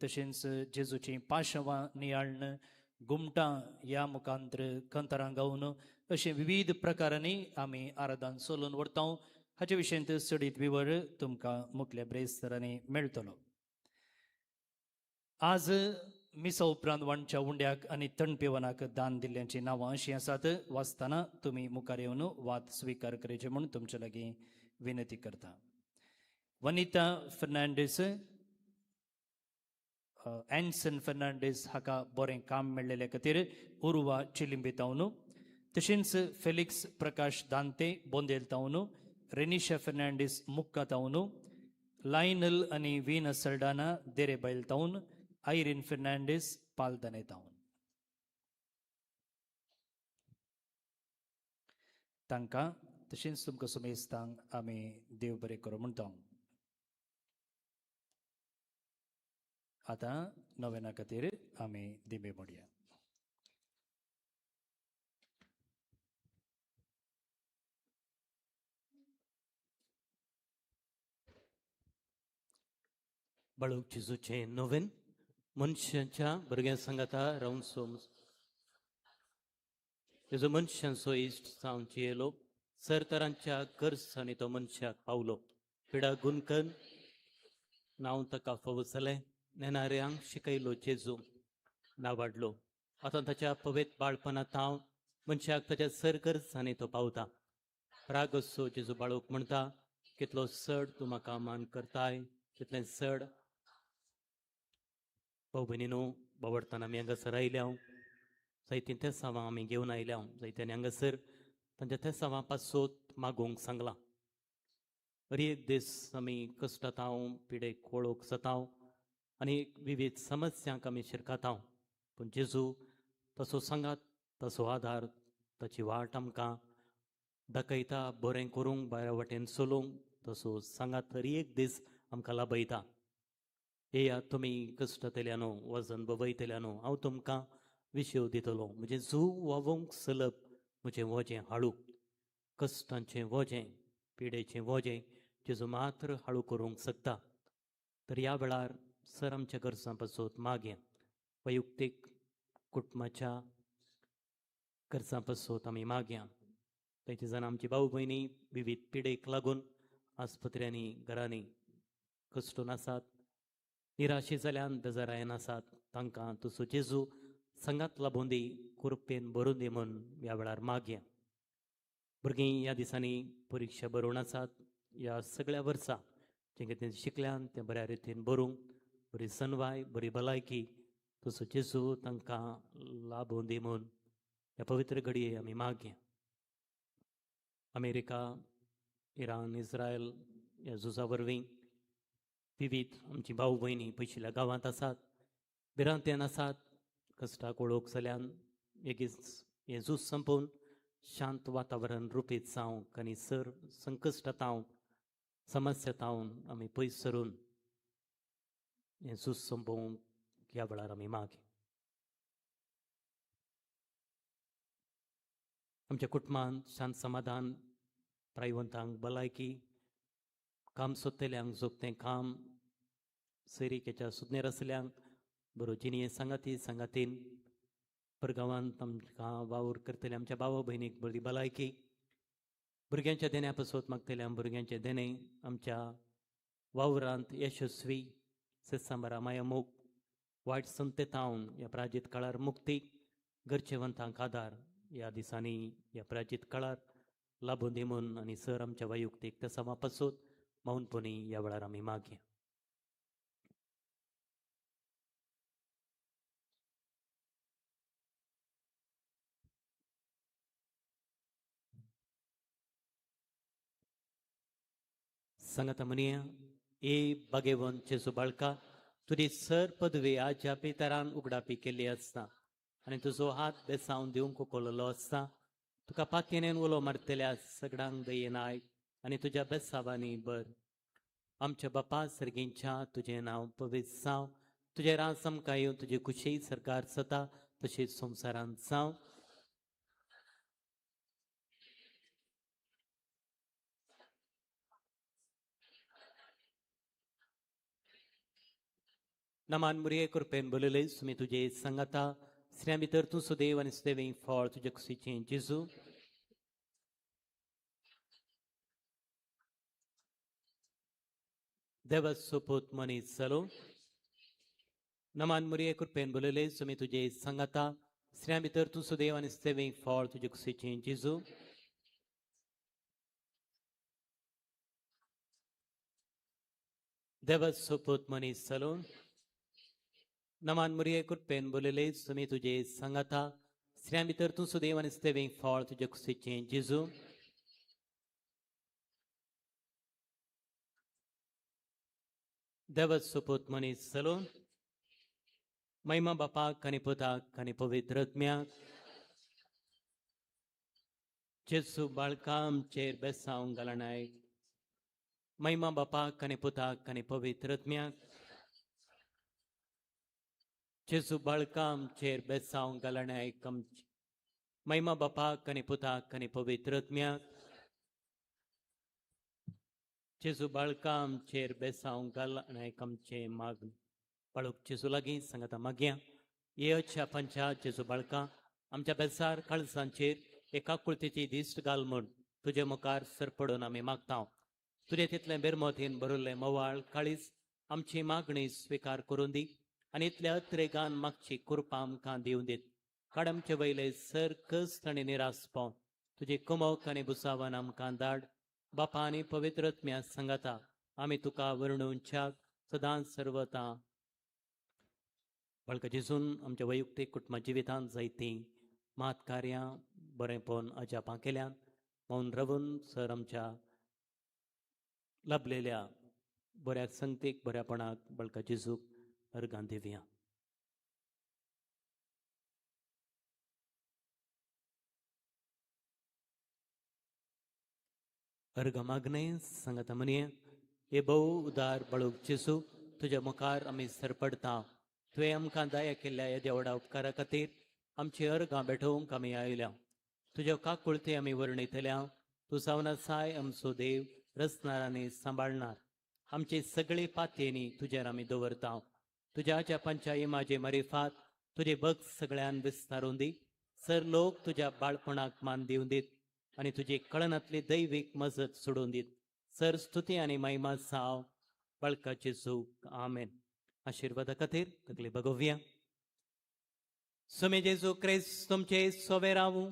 तशेंच जेजूचीं पाशवां नियाळण, घुमटां ह्या मुखांत्र कंतरां गावन अशें विविध प्रकारांनी आमी आराधन चलोवन व्हरता. हाचे विशयंत चडीत विवर तुमकां मुखल्या ब्रेस्तरांनी मेळटलो. आज मिसा उपरांत वांटच्या उंड्याक आनी तणपेवनाक दान दिल्ल्यांचीं नांवां अशीं आसात. वाचतना तुमी मुखार येवन वाद स्विकार करचे म्हूण तुमचे लागीं विनंती करता. वनिता फर्नांडीस, एन्सन फर्नांडीस हाका बरें काम मेळ्ळेले खातीर उर्वा चिलिंबी तावन, तशेंच फेलिक्स प्रकाश दांते बोंदेल तावन, रेनिशा फर्नांडीस मुक्का तावन, लायनल आनी वीना सल्डाना देरेबैल तावन, आयरीन फर्नांडीस पालदने तावन. तांकां तशेंच तुमकां सुमेस्तांक आमी देव बरें करूं म्हणटा. आतां नवेना खातीर आमी दिंबे मोडया. बाळूक जेजूचें नोवेन मनशाच्या भुरग्यां सांगाता रावन सोम. जेजू मनशांचो इश्ट जावन जियेलो, सरतरांच्या गरजांनी तो मनशाक पावलो. पिडा गुणकन नांव ताका फावो जालें, नेणाऱ्यांक शिकयलो जेजू नावाडलो. आतां ताच्या पवित्र बाळपणांत हांव मनशाक ताच्या सर गरजांनी तो पावता. रागसो जेजू बाळूक म्हणटा, कितलो चड तूं म्हाका मान करताय तितलें चड. भाव भयणीनो, बावडताना आमी हांगासर आयल्या, जायतीं तेसांवां आमी घेवन आयल्या. जायत्यांनी हांगासर तांच्या तेसांवां पासत मागूंक सांगलां. हर एक दीस आमी कश्टातांव, पिडेक वळोक जातांव आनी विविध समस्यांक आमी शिरकातांव, पूण जेजू तसो सांगात, तसो आदार, ताची वाट आमकां दाखयता. बरें करूंक, बऱ्या वाटेन चलूंक तसो सांगात हर एक दीस आमकां लाभयता. येया तुमी कश्टतल्यानो, वजन बवयतल्यानो, हांव तुमकां विशेव दितलो. म्हजें जू वावोंक सलप, म्हजें वजें हाळू. कश्टांचें वजें, पिडेचें वजें जेजू मात्र हाळू करूंक शकता. तर ह्या वेळार सर आमच्या गरजां पासत मागया, वैयक्तीक कुटुंबाच्या गरजां पासत आमी मागया. ताचे जाण आमची भाव भयणी विविध पिडेक लागून आस्पत्र्यांनी, घरांनी कश्टून आसात, निराशे जाल्यान, बेजारायन आसात, तांकां तुजो जेजू संगात लाबोवन दी, कृपेन भरून दी म्हूण ह्या वेळार मागया. भुरगीं ह्या दिसांनी परिक्षा बरोवन आसात. ह्या सगळ्या वर्सा जें कितें शिकल्यान तें बऱ्या रितीन बरोवंक, बरी सनवाय, बरी भलायकी तुजो जेजू तांकां लाबोवन दी म्हूण ह्या पवित्र घडये आमी मागया. अमेरिका, इराण, इस्रायल ह्या झुजा वरवीं विविध आमची भाव भयणी पयशिल्ल्या गांवांत आसात, भिरांतेन आसात, कश्टाक वळोक जाल्यान एगीच हें झूज संपोवन शांत वातावरण रुपीत जावंक आनी सर संकश्टांत, समस्या आमी पयस सरून हें झूज संपोवंक ह्या वेळार आमी मागया. आमच्या कुटुंबांत शांत समाधान, प्रायवंतांक भलायकी, काम सोदतल्यांक जोगतें काम, सैरिकेच्या सुदनेर आसल्यांक बरो जिणये सांगाती सांगातीन, परगांवांत आमकां वावर करतले आमच्या भावा भयणीक बरी भलायकी, भुरग्यांच्या देण्या पासत मागतल्या भुरग्यांचें देणें, आमच्या वावरांत यशस्वी, सेसांबरा माया मोग, वायट संतेतावन ह्या प्राजीत काळार मुक्ती, गरजेवंतांक आदार ह्या दिसांनी ह्या प्राजीत काळार लाबून दी म्हूण आनी सर आमच्या वैयक्तीक तेसांवां पासत मौनपणी ह्या वेळार आमी मागया. सांगाता म्हणया, ए बागेवन जेजू बाळका, तुजी सर पदवी आज्या पितरान उगडापी केल्ली आसता आनी तुजो हात बेसावन दिवंक उखललो आसता. तुका पातयेन उलो मारतल्या सगळ्यांक दयेन आयक आनी तुज्या बेसावांनी बर. आमच्या बापा सर्गींच्या, तुजें नांव पवित्र जावं, तुजें राज आमकां येवं, तुजी खुशी सरकार जाता तशीच संवसारांत जावं. नमान मुरये कृपेन बोलले, सुमी तुजे सांगाता, स्त्रियां भितर तूं सुदेव आनी सुदेवी फळ तुजे कुशीचें जेजू. देवा सोपूत मनीस जालो. नमान मुरये कृपेन बोलले, सुमी तुजे सांगाता, स्त्रियां भितर तूं सुदेव आनी सुदेवी फळ तुजे कुशीचें जेजू. देवा सोपूत मनीस जालो. नमान मुरये कृपेन बोलले, सुमी तुजे सांगाता, स्त्रियां भितर तूं सुदेव आनी सुदेवी फळ तुजे कुशीचें जेजू. देवा सोपूत मनीस जालो. महिमा बापाक आनी पुताक आनी पवित्र आत्म्याक. जेजू बाळका आमचेर बेसावंक घालणाय. महिमा बापाक आनी पुताक आनी पवित्र आत्म्याक. जेजू बाळका आमचेर बेसावंक घालणाय. महिमा बापाक आनी पुताक आनी पवित्र आत्म्याक. जेजू बाळका आमचेर बेसावंक घालणाय. आमचें माग बाळूक जेजू लागीं सांगाता मागया. ये अच्छा पंचा जेजू बाळका, आमच्या बेजार काळजांचेर एका कुळतेची दिश्ट घाल म्हूण तुजे मुखार सरपडून आमी मागता. तुजे तितलें बेरमोतीन भरिल्लें मवाळ काळीज आमची मागणी स्विकार करून दी आनी इतल्या अत्रेगान मागची कृपा आमकां दिवं दीत. काड आमचे वयले सर कश्ट आनी निराश पाव तुजी कुमोक आनी बुसावन आमकां धाड. बापा आनी पवित्र आत्म्या सांगाता आमी तुका वर्णूंच्या सदांच सर्वता. बळका जेजून आमच्या वैयक्तीक कुटुंबा जिवितांत जायतीं मात कार्यां बरेंपण अजापां केल्यात. मौन रावून सर आमच्या लाभलेल्या बऱ्या संगतीक बऱ्यापणाक बळका जेजूक अर्गां दिवया. अर्गां मागणें सांगाता म्हणये, हे भोव उदार बळूक जेजू, तुज्या मुखार आमी सरपडता. तुवें आमकां दया केल्ल्या येद्या व्हडा उपकारा खातीर आमची अर्गां भेटोवंक आमी आयल्या. तुज्या काकुळते आमी वर्णयतल्या. तूं जावन आसाय आमचो देव, रचणार आनी सांबाळणार. आमची सगळी पातयेनी तुजेर आमी दवरता. तुज्या जापांच्या इमाजे मारिफात तुजे भक्त सगळ्यान विस्तारून दी. सर लोक तुज्या बाळपणाक मान दिवन दीत आनी तुजी कळनांतली दैवीक मजत सोडून दीत. सर स्तुती आनी महिमा साव बाळकाचे सुख. आमेन. आशिर्वादा खातीर तकली बगोवया. स्वामी जेजू क्रिस्त तुमचे सोवे रावूं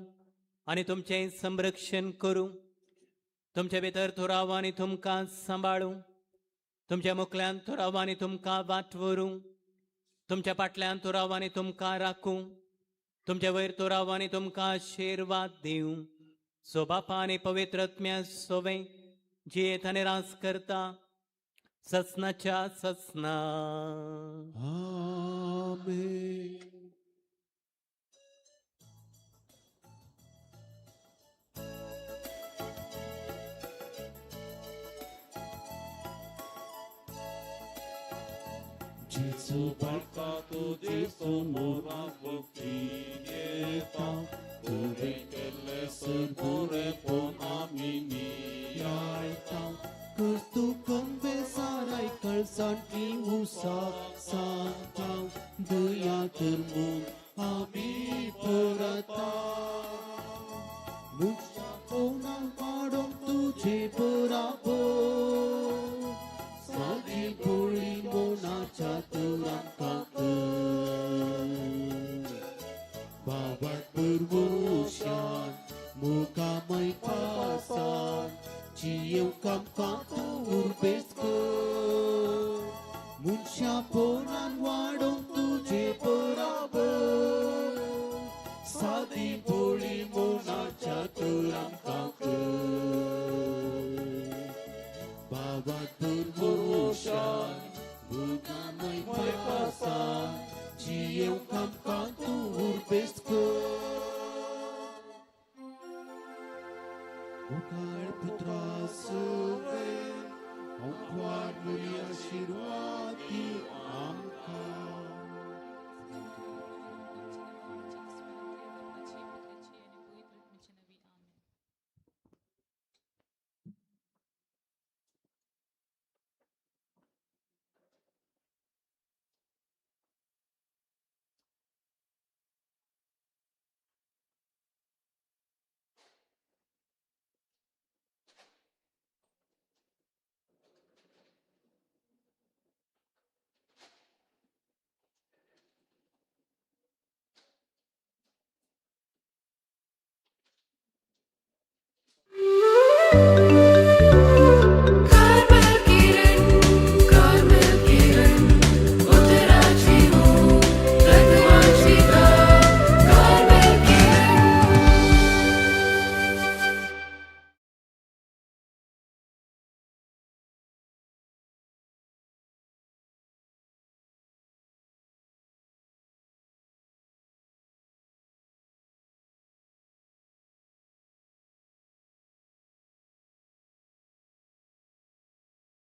आनी तुमचें संरक्षण करूं. तुमचे भितर तो रावूं आनी तुमकां सांबाळूं. तुमच्या मुखल्यान तो रावूं आनी तुमकां वाट व्हरूं. तुमच्या फाटल्यान तो रावूं आनी तुमकां राखूं. तुमच्या वयर तो रावूं आनी तुमकां आशिर्वाद दिवं. सो बापा आनी पवित्र आत्म्या सोवे जियेत आनी रास करता ससनाच्या ससना. आमेन. Gesù palcato Gesù moravo finieta Tuve che l'essere pure pon aminiaita Cristo confessarai calzanti usa santa Dea termun ami porata Mucha pona padom tuje porabo Sadi poli mona chaturam kaka Babat purwusyan muka mai pasan Cieu kam kantu urbesko Munsya ponan wadong tuje porabo Sadi poli mona chaturam kaka Babat purwusyan muka mai pasan Cieu kam kantu urbesko Mukar putra suve Omkwar muri ashirwati amka. Thank